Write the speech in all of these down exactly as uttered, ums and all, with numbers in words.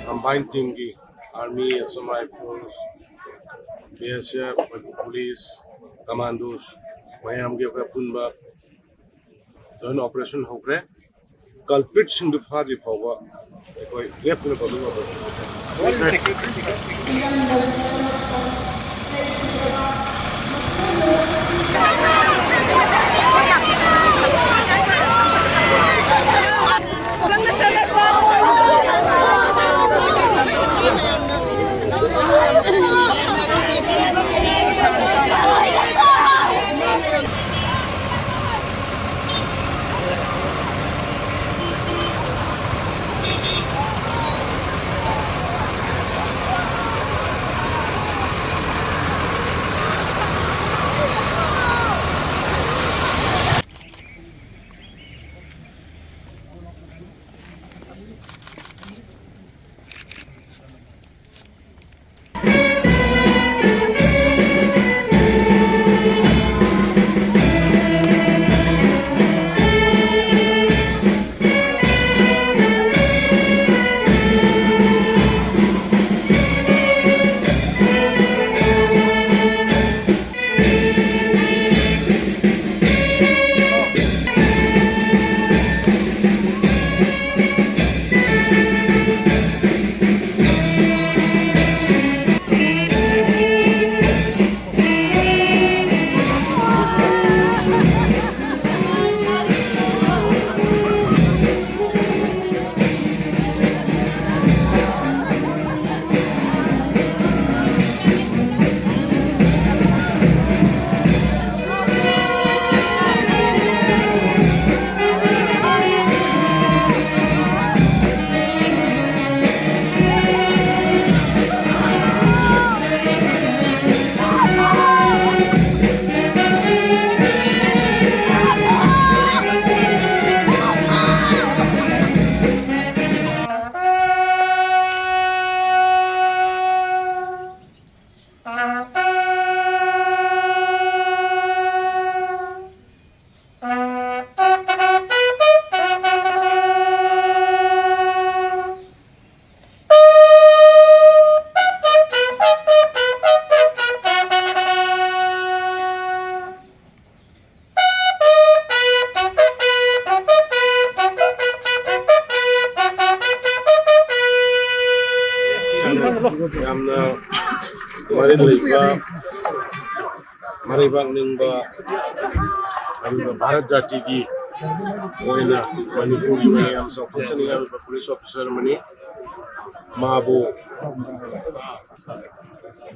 Combine ꯇꯤꯝꯒꯤ army, ꯑꯦꯁ M ꯑꯥꯏ force, B ꯑꯦꯁ F, Manipur police, ꯀꯃꯥꯟꯗꯣꯁ ꯃꯌꯥꯝꯒꯤ ꯑꯩꯈꯣꯏ ꯑꯄꯨꯟꯕ ꯖꯣꯏꯟ ꯑꯣꯄꯔꯦꯁꯟ ꯍꯧꯈ꯭ꯔꯦ꯫ ꯀꯜꯄ꯭ꯔꯤꯠꯁꯤꯡꯗꯨ ꯐꯥꯗ꯭ꯔꯤ ꯐꯥꯎꯕ ꯑꯩꯈꯣꯏ ꯂꯦꯞꯇꯅ ꯀꯣꯚꯤꯡ ꯑꯣꯄꯔꯦꯁꯟ ꯌꯥꯝꯅ ꯃꯔꯤꯜ ꯂꯩꯕ, ꯃꯔꯩꯕꯥꯛ ꯅꯤꯡꯕ, ꯑꯗꯨꯒ ꯚꯥꯔꯠ ꯖꯥꯇꯤꯒꯤ ꯑꯣꯏꯅ ꯃꯅꯤꯄꯨꯔꯒꯤ ꯑꯣꯏꯅ ꯌꯥꯝ ꯆꯥꯎꯊꯣꯛꯆꯅꯤꯡꯉꯥꯏ ꯑꯣꯏꯕ ꯄꯨꯂꯤꯁ ꯑꯣꯐꯤꯁꯥꯔ ꯑꯃꯅꯤ꯫ ꯃꯥꯕꯨ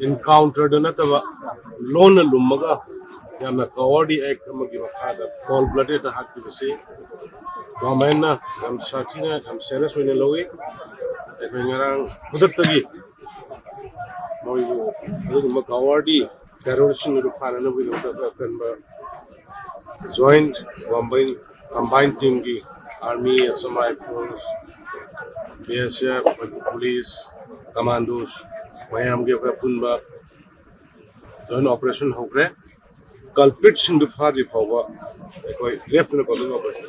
ꯏꯟꯀꯥꯎꯟꯇꯔꯗ ꯅꯠꯇꯕ ꯂꯣꯟꯅ ꯂꯨꯝꯃꯒ ꯌꯥꯝꯅ ꯀꯋꯥꯔꯗꯤ ꯑꯦꯛ ꯑꯃꯒꯤ ꯃꯈꯥꯗ ꯀꯣꯜ ꯕ꯭ꯂꯗꯦꯗ ꯍꯥꯠꯈꯤꯕꯁꯤ ꯒꯚꯔꯟꯃꯦꯟꯅ ꯌꯥꯝ ꯁꯥꯊꯤꯅ, ꯌꯥꯝ ꯁꯦꯔꯤꯌꯁ ꯑꯣꯏꯅ ꯂꯧꯏ꯫ ꯑꯩꯈꯣꯏ ꯉꯔꯥꯡ ꯈꯨꯗꯛꯇꯒꯤ ꯃꯣꯏꯕꯨ ꯑꯗꯨꯒꯨꯝꯕ ꯀꯋꯥꯔꯗꯤ ꯇꯦꯔꯣꯔꯤꯁꯁꯤꯡ ꯑꯗꯨ ꯐꯥꯅꯅꯕꯒꯤꯗꯃꯛꯇ ꯑꯀꯟꯕ ꯖꯣꯏꯟꯠ ꯀꯝꯕꯥꯏꯟ ꯇꯤꯝꯒꯤ ꯑꯥꯔꯃꯤ, ꯑꯦꯁ ꯑꯦꯝ ꯑꯥꯏ ꯐꯣꯔꯁ, ꯕꯤ ꯑꯦꯁ ꯑꯦꯐ, ꯄꯨꯂꯤꯁ, ꯀꯃꯥꯟꯗꯣꯁ ꯃꯌꯥꯝꯒꯤ ꯑꯩꯈꯣꯏ ꯑꯄꯨꯟꯕ ꯖꯣꯏꯟꯠ ꯑꯣꯄꯔꯦꯁꯟ ꯍꯧꯈ꯭ꯔꯦ꯫ ꯀꯜꯄ꯭ꯔꯤꯠꯁꯤꯡꯗꯨ ꯐꯥꯗ꯭ꯔꯤ ꯐꯥꯎꯕ ꯑꯩꯈꯣꯏ ꯂꯦꯞꯇꯅ ꯀꯣꯝꯕꯤꯡ ꯑꯣꯄꯔꯦꯁꯟ